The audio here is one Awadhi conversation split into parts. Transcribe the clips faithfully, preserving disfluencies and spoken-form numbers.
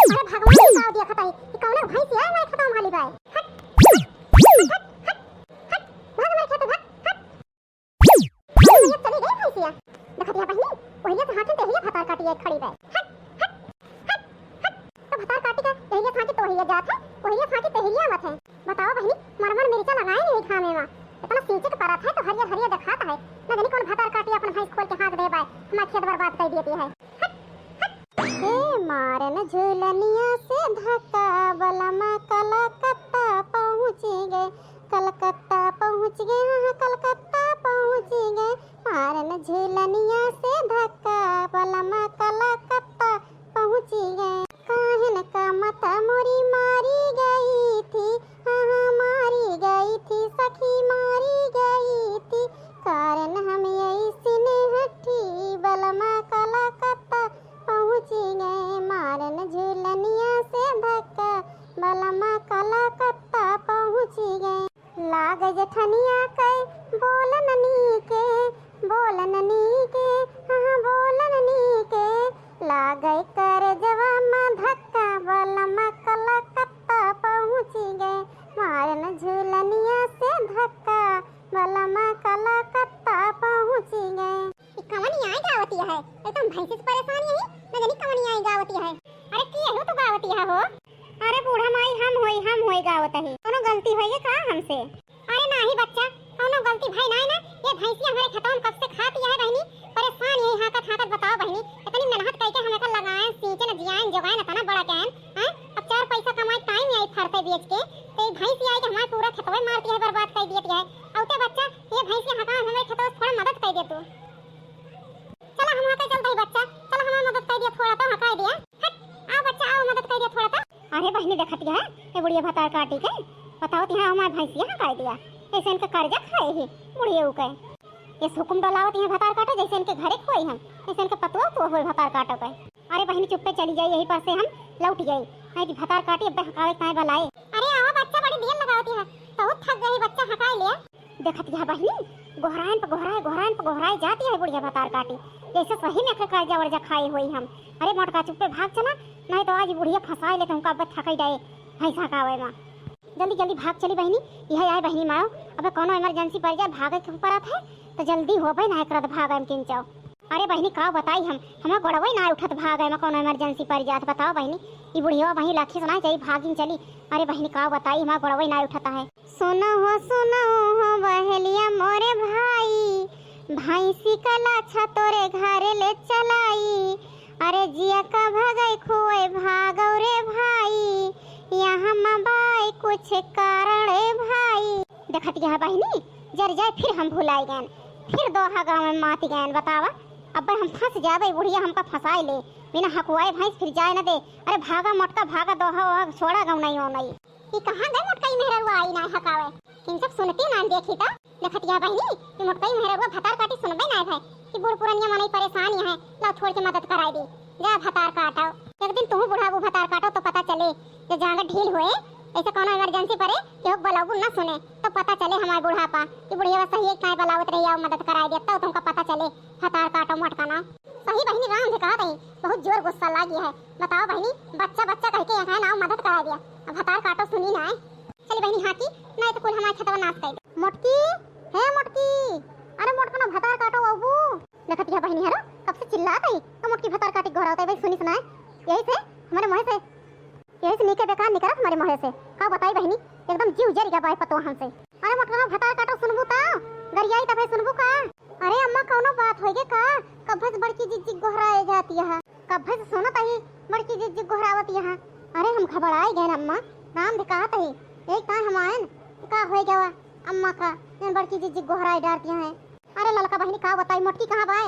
अरे भगवान, ई का देखत हई? ई कौनो भैंसिया है हमारे खेतवा में हाली बाय? हट, हट, हट, हट, हट, भाग हमारे खेत, भाग, हट। अरे, ये चली गई भैंसिया। देखत हिया बहिनी, ओहिया से हाँके तेहिया भतार काटी आई खड़ी बाय। हट, हट, हट, हट। तो भतार काटी का एहिया से हाँके तोहिया जात है, ओहिया से हाँके तेहिया आवत है। बताओ बहिनी, मर मर मिर्चा लगाए नहीं घामे मा, इतना सींचे के परत है तो हरियर हरियर देखात है। न जानी कौन भतार काटी अपन भैंस खोल के हाँक दे बाय, हमार खेत बर्बाद कर देती है। हट, हट। हे मारन झुलनिया से धक्का, बलमा कलकत्ता पहुँच गए, कलकत्ता पहुँच गए, हाँ, कलकत्ता पहुँच गए। मारन झुलनिया से धक्का, बलमा कलकत्ता पहुँच गए। काहे न का मत मोरी मारी गई थी, हाँ, हाँ, मारी गई थी सखी, मारी गई थी। कारण हम ऐसिन हठी, बलमा कलकत्ता पहुँच गए। मारन झुलनिया से धक्का, बलमा कलकत्ता पहुँच गए। लाग जेठनिया के बोलन नीके, बोलन नीके, हाँ, बोलन नीके। लागे करजवा मा धक्का, बलमा कलकत्ता पहुँच गए। मारन झुलनिया से धक्का, बलमा कलकत्ता पहुँच गए। ई कवन आई गावतिया है? एकदम भैंसी से परेशान यही, न जानी कवन आई गावतिया है। अरे के हो तू गावतिया हो? अरे बूढ़ा माई, हम होई, हम होई गावत ही। कौनो गलती होई है का हमसे? अरे नाही बच्चा, कौनो गलती भई नाही ना। ये भैंसिया हमारे खेतवा में कब से खातिया है बहिनी, परेशान यही हाँकत हाँकत। बताओ बहिनी, इतनी मेहनत करके हम एकर लगाएन, सींचेन, जियाएन, जोगाएन, इतना बड़ा कैन, हैं? अब चार पैसा कमाए टाइम आई फरते बेच के, तो ये भैंसिया आई के हमारे पूरा खेतवा मारतिया है, बर्बाद कर दिया है। अउते बच्चा, ये भैंसिया हँकावे में हमारे खेतवा से थोड़ा मदद कर दे तू। चला हम हँकाए चलत ही बच्चा, चला हमार मदद कर दिया थोड़ा तो हँकाए दिया। हट, आओ बच्चा, आओ मदद कर दिया थोड़ा तो। अरे बहिनी देखतिया है, ये बुढ़िया भतार काटी के, बतावत यहाँ हमार भैंसिया हँकाए दिया। जैसे इनका कर्जा खाए ही बुढ़िया ऊ के। ये हुकुम डलावत यहाँ भतार काटो, जैसे इनके घरे खोई हम, जैसे इनके पतुआ तो हुए भतार काटो के। अरे बहिनी चुप्पे चली जाई, यही पर से हम लौट जाई। नहीं कि भतार काटी अब हँकावे ताए बलाए। अरे आवा बच्चा, बड़ी देर लगावत है, बहुत थक गई बच्चा, हँकाए लिया। देखत यह बहिनी, गोहराइन पे गोहराए, गोहराइन पे गोहराए जाती है बुढ़िया भतार काटी, जैसे सही में एकर कर्जा वर्जा खाए होई हम। अरे मोटका चुप्पे भाग चला, नहीं तो आज बुढ़िया फंसाए ले तुमका अब थकई डाए भैंसा हँकावे मा। जल्दी जल्दी भाग चली बहिनी, यह आए बहिनी माओ, अब कौनो इमरजेंसी पड़ जाए, भागे के ऊपर आत है, तो जल्दी होबे ना करत भागे में किंचो। अरे बहिनी का बताई हम, हमार गोड़वई ना उठत भागे में कौनो इमरजेंसी पड़ जात, बताओ बहिनी, ई बुढ़िया बहिनी लाखी से ना जाई भागिन चली। अरे बहिनी का बताई हमार गोड़वई ना उठत है। सुनो हो, सुनो हो बहेलिया मोरे भाई, भैंसी का लाछा तोरे घरे ले चलाई। अरे जिया का भगई खुए भागौ रे भाई, यहाँ मा बाई कुछ कारण ए भाई। देखत यह बहिनी, जर जाए फिर हम भुलाई गएन, फिर दोहा गाँव में मात गएन। बतावा, अब हम फंस जाबे, बुढ़िया हमका फंसाए ले, बिना हकुआए भैंस फिर जाए न दे। अरे भागा मोटका भागा, दोहा वोहा छोड़ा, गौनई ओनई। ई कहाँ गए मोटका, ई मेहररुआ आई ना हकावे। किंचक सुनती ना देखी त। देखतिया बहिनी, ई मोटका ई मेहररुआ भतार काटी सुनबे ना भाई। कि बूढ़ पुरनिया मनई परेशान यहाँ, लाओ छोड़ के मदद कराई दी। जा भतार काटो। एक दिन तुहू बुढ़ाबू भतार काटो तो पता चले। जे जांगर ढील होए, ऐसे कौनो इमरजेंसी पड़े, केहू के बलाबू ना सुने, तो पता चले हमार बुढ़ापा। कि बुढ़िया सही एक नाय बलावत रही, आओ मदद कराई दे, तब तुमका पता चले। भतार काटो मोटका ना। सही बहिनी राम से कहत हई, बहुत जोर गुस्सा लागी है। बताओ बहिनी, बच्चा बच्चा कह के यहाँ नाव मदद करा दिया, अब भतार काटो सुनी ना है। चली बहिनी हाँकी, नहीं तो कुल हमार खेतवा नाश कर दे। मोटकी, हे मोटकी, अरे मोटका ना भतार काटो अबू। देखत यह बहिनी हरो, कब से चिल्लात हई, तो मोटकी भतार काटी गोहरावत है भाई, सुनी सुनाए। यही से, हमारे मुँह से यही से नीके बेकार निकरत हमारे मुँहे से। का बताई बहिनी, एकदम जीव जरि गा बाय पतोह हमसे। अरे मोटका भतार काटो सुनबू त, गरियाई तबे सुनबू का? अरे अम्मा कौनो बात होइगे का? कब्बे से बड़की जिज्जी गोहराए जाती है। कब्बे से सुनत ही बड़की जिज्जी गोहरावत यहाँ। अरे हम घबराए गए अम्मा, राम दे कहत ही। एक तान हम आयन, का होइगे वा अम्मा का, जन बड़की जिज्जी गोहराए डारती हैं। अरे ललका बहिनी का बताई मोटकी कहाँ बाय?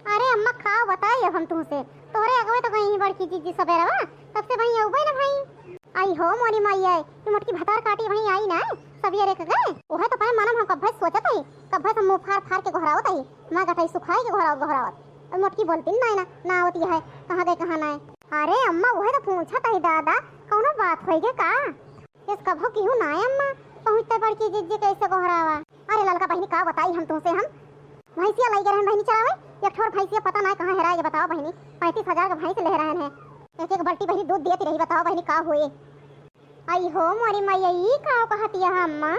अरे अम्मा, का बताई अब हम तुमसे, तोहरे अगवे तो गई ही बड़की जिज्जी सबेरवा, तब से वहीं अउबे ना भई। आई हो मोरी माई आई, ई मोटकी भतार काटी वहीं आई ना, सबेरे के गए। ओहे तो पाए मानम हम कब्बे सोचत हई, कब्बे से मुँह फार फार के गोहरावत हई, माँ गठई सुखाई के गोहरावत गोहरावत। और मोटकी बोलती ना, ना, ना आवती है, कहाँ गए कहाँ ना है। अरे अम्मा, ओहे तो पूछत हई दादा, कौनो बात होइगे का? यस कभो केहू ना आए अम्मा, पहुँचते बड़की जिज्जी कैसे गोहरावा। अरे ललका बहिनी का बताई हम तुमसे, हम भैंसिया लई गए रहन बहिनी चरावे, एक ठोर भैंसिया पता ना कहाँ हेराए, ये बताओ बहिनी, पैंतीस हजार का भैंस ले रहन है। एक एक बाल्टी बहिनी दूध देत रही, बताओ बहिनी का होए। आई हो मोरी मैया, ई का कहतिया अम्मा?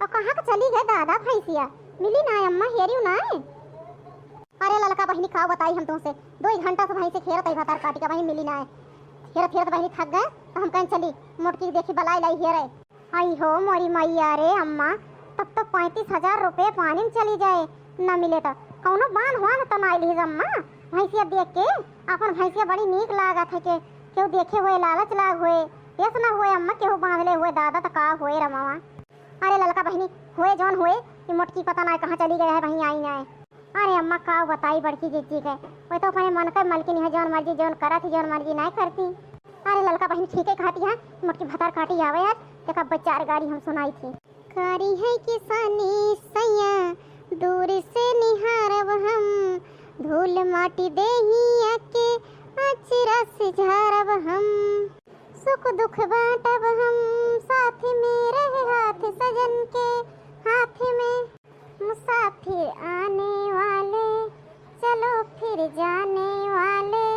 और कहाँ के चली गए दादा भैंसिया? मिली ना अम्मा, हेरियो ना? अरे ललका बहिनी, का बताई हम तुमसे, दो ही घंटा से भैंसे हेरत है भतार काटी का, बहिनी मिली ना है। हेरत हेरत बहिनी थक गए, तो हम कहें चली मोटकी देखी बलाई लाई हेरे। आई हो मोरी मैया रे अम्मा, तब तो पैंतीस हजार रुपये पानी में चली जाए, न मिले तो। कौनो बान हुआ न तो ना लिहिस अम्मा। भैंसिया देख के, अपन भैंसिया बड़ी नीक लागत है के, केहू देखे हुए लालच लाग हुए, ऐस न हुए अम्मा केहू बांधले हुए दादा तो का हुए रमावा। अरे ललका बहिनी, हुए जौन हुए, ये मोटकी पता ना कहाँ चली गए है, वहीं आई ना है। अरे अम्मा, का बताई बड़की जिज्जी के, वो तो अपने मन के मलकिन है, जौन मर्जी जौन करत ही, जौन मर्जी नाय करती। अरे ललका बहिन ठीके कहती है, मोटकी भतार काटी आवे आज, देखा बचार गारी हम सुनाई थी। कारी है किसानी सैया, दूर से निहारब हम, धूल माटी देहिया के अचरा से झारब हम। सुख दुख बांटब हम, साथ में रहे हाथ सजन के हाथ में। मुसाफिर आने वाले, चलो फिर जाने वाले,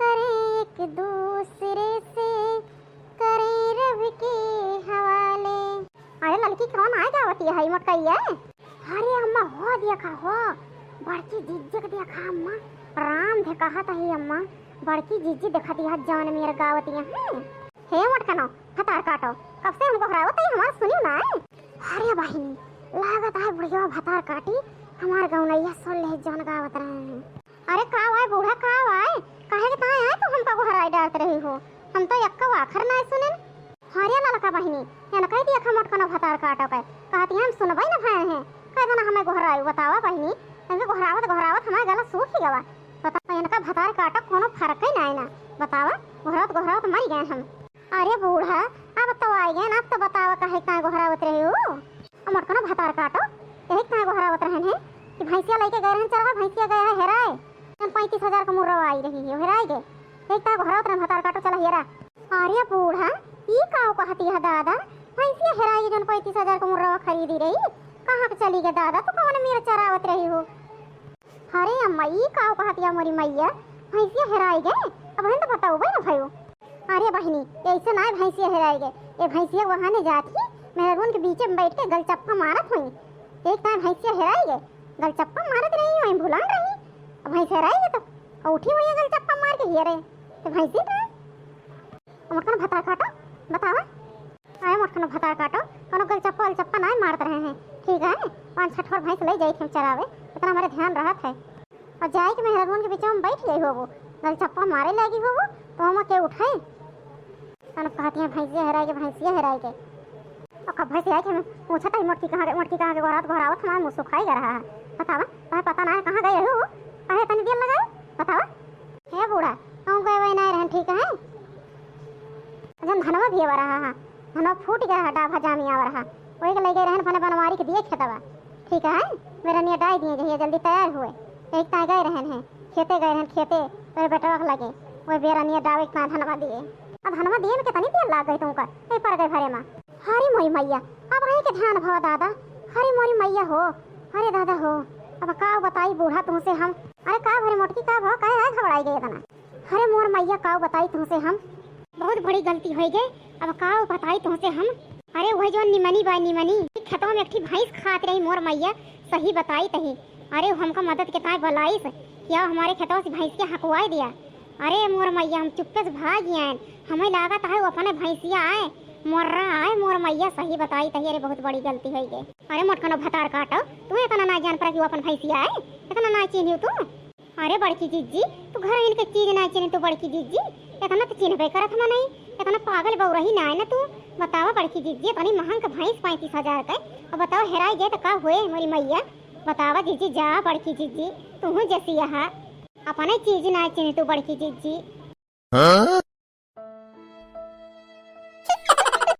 करें एक दूसरे से, करें रब के हवाले। अरे ललकी, कौन आए गावत है मोटकैया? अरे अम्मा, हो देखा हो, बड़की जिज्जी के देखा अम्मा, राम धे कहत है अम्मा, बड़की जिज्जी देखत है जौन मेर गावत है। हे मोटकनो, भतार काटो, कब से हम गोहरावत है, हमार सुनियो ना है। अरे बहिनी, लागत है बुढ़िया भतार काटी, हमार गौनैया सुन ले जौन गावत रहे हैं। अरे का वाय बूढ़ा, का वाय, काहे के ताय आए तो हमका गोहराई डालत रही हो, हम तो एक्को आखर ना सुनेन। अरे ललका बहिनी, एनका देखा मोटकनो भतार काटो के, कहती हम सुनबे न भए हैं, कह देना हमें गोहराई, बतावा बहिनी, इनके गोहरावत गोहरावत हमार गला सूख ही गवा। बतावा, इनका भतार काटो कोनो फर्क ही ना है ना, बतावा, गोहरावत गोहरावत मर गए हम। अरे बूढ़ा, अब तो आए गए ना, अब तो बतावा काहे ताय गोहरावत रहे हो? अब मोटकनो भतार काटो, यही ताय गोहरावत रहन है कि भैंसिया लेके गए रहन चरवा, भैंसिया गए है हेराए, जौन पैंतीस हजार का मुर्रा आई रही है, हेराए गए। यही ताय गोहरावत रहन भतार काटो, चला हेरा। अरे बूढ़ा, ई का कहती है दादा, भैंसिया हेराए गए जौन पैंतीस हजार का मुर्रा खरीदी रही, कहाँ के चली गए दादा, तू कौन मेर चरावत रही हो? अरे अम्मा, ई का कहतिया मोरी मैया, भैंसिया हेराई गए, अब हम तो बताउबे न भयो। अरे बहिनी, ऐसे ना भैंसिया हेराई गए, ये भैंसिया वहाँ ने जात ही, मेहरगुन के बीचे में बैठ के गलचप्पा मारत हुई। एक ताय भैंसिया हेराई गए, गलचप्पा मारत रही, वहीं भुलान रही, अब भैंस हेराई गए तो उठी हुई है गलचप्पा मार के हेरे, तो भैंसी ना। मोटकन भतार काटो, बतावा। अरे मोटकन भतार काटो, कोनो गलचप्पा वलचप्पा नाय मारत रहे हैं, ठीक है? पाँच छह ठोर भैंस ले जाई थे चरावे, इतना हमारे ध्यान रहत है। और जाए के मेहरगुन के बीच में बैठ गई होबो, गलचप्पा मारे लागी होबो, तो हम के उठाई। तन कहती है भैंसिया हेराई के, भैंसिया हेराई के। और कब भैंसिया के हम पूछत है मोटकी कहाँ के, मोटकी कहाँ के गोहरावत गोहरावत हमारे मुँह सुखाई गा रहा है। बतावा, तुम्हें पता ना है कहाँ गए हो, काहे तनी देर लगाए, बतावा। हे बूढ़ा, कहूँ गए वही ना रहन, ठीक है? जन धनवा भी आवा रहा है, धनवा फूट गया है, डाभा जामी आवा रहा, वही के ले गए रहन अपने बनवारी के दिए खेतवा, ठीक है? बेरनिया डाई दिए जहिया जल्दी तैयार हुए, एक ताय गए रहन है, खेते गए रहन, खेते, वही बेटवा के लगे, वही बेरनिया डावे के ताय धनवा दिए। अब धनवा दिए में कितनी देर लाग गई तुमका, कहीं पड़ गए भरे माँ। हरी मोरी मैया, अब वही के ध्यान भवा दादा, हरी मोरी मैया हो, हरे दादा हो, अब का बताई बूढ़ा तुमसे हम। अरे का भरे मोटकी, का भवा, काहे आज घबराई गई इतना? अरे मोर मैया, का बताई तुमसे हम, बहुत बड़ी गलती होई गई। अब का बताई तुमसे हम। अरे वही जो निमनी बा निमनी, खेतवा में एक ठी भैंस खात रही मोर मैया, सही बताई तही। अरे हमका मदद के ताय बलाइस, क्या हमारे खेतवा से भैंस के हकवाई दिया। अरे मोर मैया, हम चुप्पे से भाग गए, हमें लागत है वो अपने भैंसिया आए, मोर्रा आए मोर मैया, सही बताई तही। अरे बहुत बड़ी गलती होई गई। अरे मोटकनो भतार काटो, तू इतना ना जान पड़ा कि वो अपन भैंसिया आए, इतना ना चिन्हियो तू। अरे बड़की जिज्जी, तू घर इनके चीज ना चिन्हे तू बड़की जिज्जी, इतना तो चिन्हबे करत हम नहीं, इतना पागल बौरही ना है ना तू। बतावा बड़की जिज्जी, इतनी महंग भैंस पैंतीस हजार के, अब बतावा हेराई जाए तो का हुए मोरी मैया? बतावा जिज्जी, जा बड़की जिज्जी, तू जैसी यहाँ अपने चीज ना चिन्हे तू बड़की जिज्जी। हाँ?